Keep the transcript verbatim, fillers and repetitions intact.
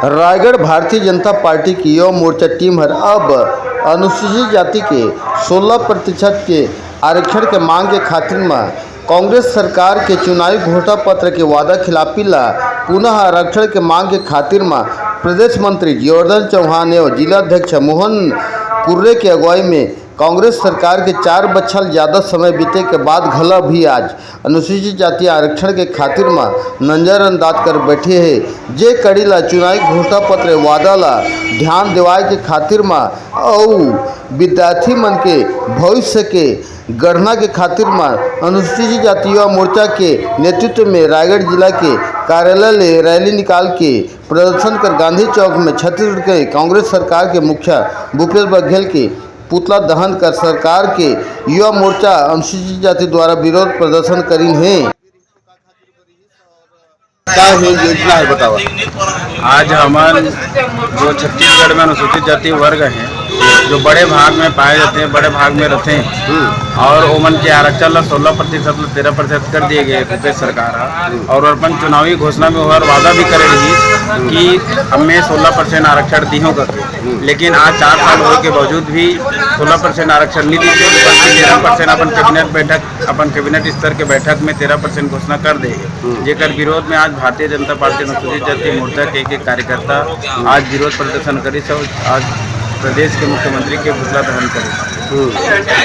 Raigarh. Bharatiya Janata party के Yuva Morcha team हर अब अनुसूचित जाति के सोलह प्रतिशत के आरक्षण के मांग के खातिर म कांग्रेस सरकार के चुनावी घोषणा पत्र के वादा खिलाफी ला पुनः आरक्षण के मांग के खातिर म प्रदेश मंत्री गोवर्धन चौहान एवं जिला अध्यक्ष मोहन कुर्रे के अगुवाई में कांग्रेस सरकार के चार बछर ज्यादा समय बीते के बाद घला भी आज अनुसूचित जाति आरक्षण के खातिर म नंजर अंदाज कर बैठे हे, जे कड़ी ला चुनावी घोषणा पत्र वादा ला ध्यान देवाए के खातिर म अउ विद्यार्थी मन के भविष्य के गढ़ना के खातिर म अनुसूचित जाति युवा मोर्चा के नेतृत्व में रायगढ़ जिला के कार्यालय ले रैली निकाल के प्रदर्शन कर गांधी चौक में छत्तीसगढ़ के कांग्रेस सरकार के मुखिया भूपेश बघेल के पुतला दहन कर सरकार के युवा मोर्चा अनुसूचित जाति द्वारा विरोध प्रदर्शन करिन हे। का हे योजना हे, बतावा। आज हमन जो छत्तीसगढ़ में अनुसूचित जाति वर्ग हे, जो बड़े भाग में पाए जाते हैं, बड़े भाग में रहते हैं, हम्म। और ओमन के आरक्षण ला सोलह प्रतिशत ला तेरह प्रतिशत कर दिए गए भूपेश सरकार ह। हम्म। और अपन चुनावी घोषणा में ओहर वादा भी करे रही कि हमें सोलह परसेंट आरक्षण दिहो करके। हम्म। लेकिन आज चार साल होए के बावजूद भी सोलह परसेंट आरक्षण नहीं दिए, बल्कि तेरह परसेंट अपन कैबिनेट बैठक, अपन कैबिनेट स्तर के बैठक में तेरह परसेंट घोषणा कर दे। हम्म। जेकर विरोध में आज भारतीय जनता पार्टी अनुसूचित जाति मोर्चा के एक, एक कार्यकर्ता आज विरोध प्रदर्शन करिस और आज प्रदेश के मुख्यमंत्री के पुतला दहन करिस। हम्म।